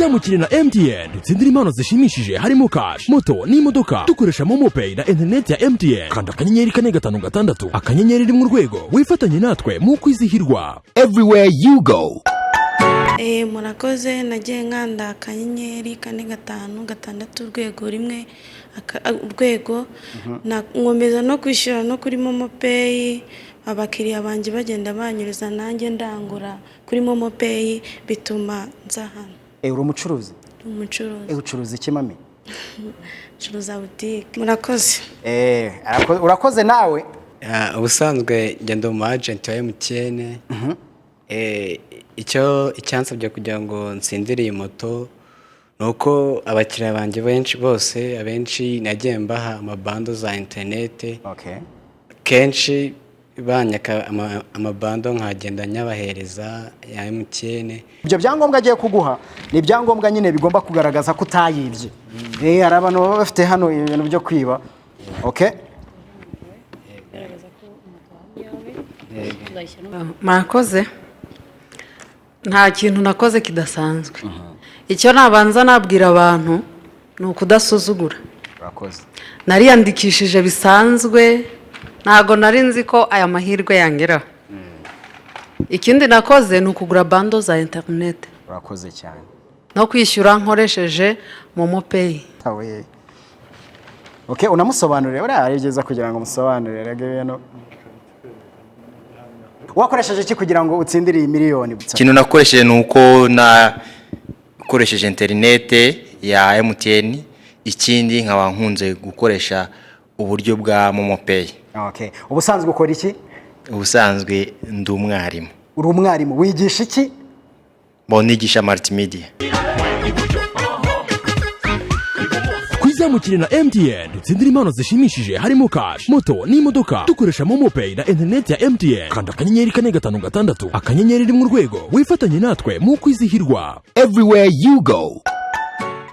Twizamukire na MTN, dutsindire impano zishimishije harimo cash, moto n'imodoka, dukoresha MoMo Pay na interineti ya MTN. Kanda *456*1 urwego, wifatanye natwe mu kwizihirwa. Everywhere you go. Murakoze. Nagiye nkanda *456 urwego 1 urwego, nkomeza no kwishyura no kuri MoMo Pay. Abakiriya banjye bagenda banyuriza, nanjye ndangura kuri MoMo Pay, bituma nza hano. Uri umucuruzi? Umucuruzi. Ucuruza iki, mami? Ncuruza butike. Murakoze. Urakoze nawe. Ubusanzwe ngenda umu agent wa MTN. Icyo icyansabye kugira ngo nsindire iyi moto ni uko abakiriya banjye benshi bose, abenshi nagiye mbaha amabundle za interinete. Kenshi banyaka amabundle, nkagenda nyabahereza ya MTN. Ibyo byangombwa agiye kuguha ni ibyangombwa nyine bigomba kugaragaza ko utayibye. Hari abantu baba bafite hano ibintu byo kwiba. Okay. Garagaza ko moto yawe tuzayishyira. Murakoze. Nta kintu nakoze kidasanzwe. Icyo nabanza nabwira abantu ni ukudasuzugura. Urakoze. Nariyandikishije bisanzwe, ntabwo nari nzi ko aya mahirwe yangeraho. Ikindi nakoze ni ukugura bundle za interineti Urakoze cyane. no kwishyura nkoresheje MoMo Pay. Tawe. Okay, unamusobanurire. Uriya ari byiza kugira ngo umusobanurire rega ibintu. Wakoresheje iki kugira ngo utsindire iyi miliyoni? Ikintu nakoresheje ni uko nakoresheje interinete ya MTN, ikindi nkaba nkunze gukoresha uburyo bwa MoMo Pay. Okay, ubusanzwe ukora iki? Ubusanzwe ndi umwarimu. Uri umwarimu, wigisha iki? Bo nigisha multimedia. Twizamukire na MTN, dutsindire impano zishimishije harimo cash, moto n'imodoka, dukoresha MoMo Pay na interineti ya MTN. Kanda *456*1 urwego, wifatanye natwe mu kwizihirwa. Everywhere you go.